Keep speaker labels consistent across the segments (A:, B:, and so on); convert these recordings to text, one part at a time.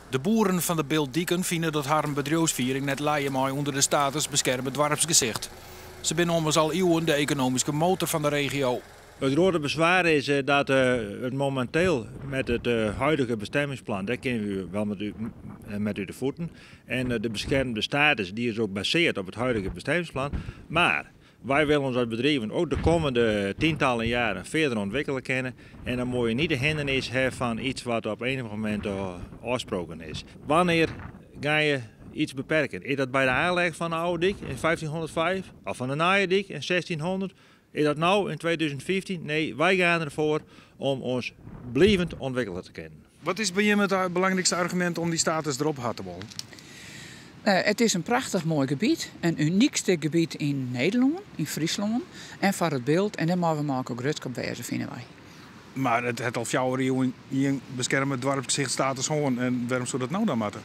A: De boeren fan de Biltdiken fine dat harren bedriuwsfiering net lije mei ûnder de status beskerme doarpsgesicht. Se binne ommers al iuwen de ekonomyske motor fan de regio.
B: Het grote bezwaar is dat het momenteel met het huidige bestemmingsplan, daar kunnen we wel met u de voeten. En de beschermde status die is ook gebaseerd op het huidige bestemmingsplan. Maar wij willen ons als bedrijven ook de komende tientallen jaren verder ontwikkelen kunnen. En dan moet je niet de hindernis hebben van iets wat op enig moment afgesproken is. Wanneer ga je iets beperken? Is dat bij de aanleg van de oude dik in 1505 of van de nieuwe dik in 1600? Is dat nou in 2015? Nee, wij gaan ervoor om ons blijvend ontwikkelen te kunnen.
A: Wat is bij je het belangrijkste argument om die status erop te willen?
C: Het is een prachtig mooi gebied, een uniek stuk gebied in Nederland, in Friesland en voor het beeld. En daar mogen we maar ook grutsk op wezen, vinden wij.
A: Maar het al 4 eeuwen hier beschermen dorpsgezicht gewoon. En waarom zou dat nou dan moeten?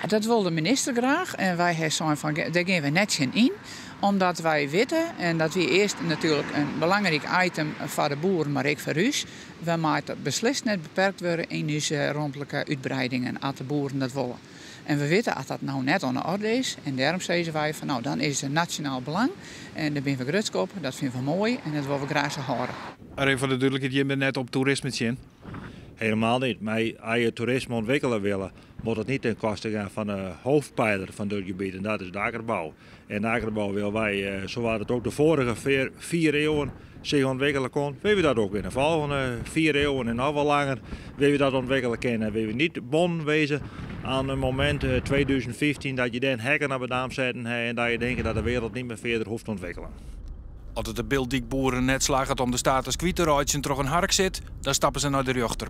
C: Ja, dat wil de minister graag en wij zijn van, daar gaan we netjes in. Omdat wij weten, en dat we eerst natuurlijk een belangrijk item voor de boeren, maar ook voor ons. We moeten beslist net beperkt worden in onze ruimtelijke uitbreidingen, als de boeren dat willen. En we weten dat dat nou net aan de orde is. En daarom zeggen wij van nou, dan is het nationaal belang. En daar ben we grutsk op, dat vinden we mooi en dat willen we graag zo houden.
A: Maar even voor de duidelijkheid, je bent net op toerisme in.
B: Helemaal niet. Maar als je toerisme ontwikkelen wil, moet het niet ten koste gaan van de hoofdpijler van dit gebied. En dat is de akkerbouw. En de akkerbouw willen wij, zoals het ook de vorige 4 eeuwen zich ontwikkelen kon, willen we dat ook in de volgende 4 eeuwen en nog wel langer, willen we dat ontwikkelen kunnen. En willen we niet bon wezen aan het moment 2015 dat je den hekken naar de dam zet en dat je denkt dat de wereld niet meer verder hoeft te ontwikkelen.
A: Als het de Biltdykboeren net slaagt om de status kwijt te raken en terug een hark zit, dan stappen ze naar de rechter.